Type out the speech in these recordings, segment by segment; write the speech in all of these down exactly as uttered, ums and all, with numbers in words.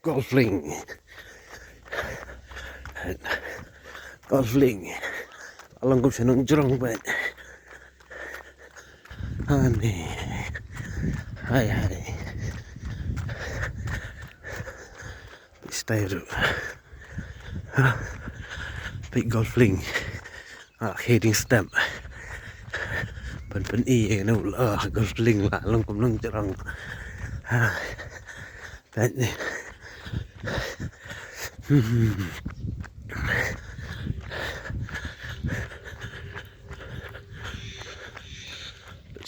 Golf Link. Golf Link. Along kum shnong jrong ba. Ani. Hai hai. Stay ru. Peit Golf Link. Ah, heading stamp. Pyn pyn i ïa kane u la Golf Link la long kum long jrong. Ah, peit ni. Hmm.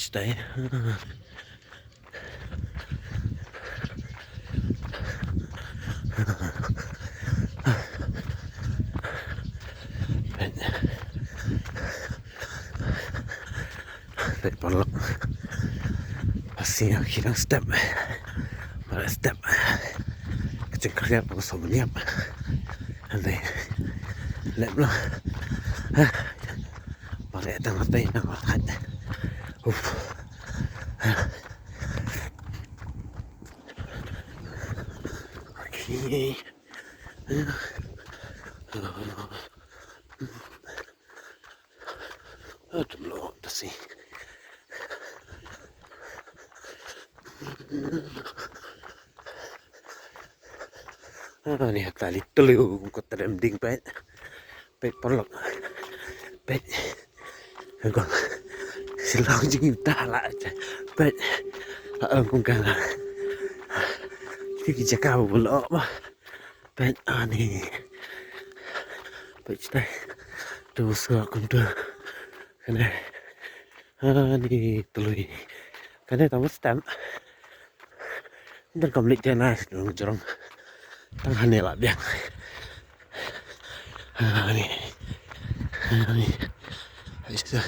Stay. Peit paralok. Pasi ki dang step. Mareh step. Ka jingkyrïap ka sngewbha ïap. Hynrei lem lah. Mareh tang hatei nang mareh. Uf. Okay. Aduh, lo, tasi. Ah, ni hata li telu ko trem ding peit. Peit paralok. Peit. Ko. Silang jing ta la. Peit. Ah, ko ka la. Ki jaka ba lo ba. Peit ani. Peit tai. Tu sa kum tu. Kane. Ani tului. Kane tang stem. Nder kam leit te na jrong. Tang hane la biang. Ani. Ani. Hai sa.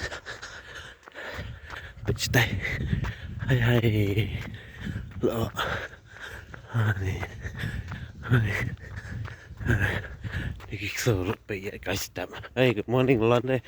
Peit tai. Hai hai. Lo. Ani. Ani. Ani. Ki so peit ïa ka step. Hey, good morning, London.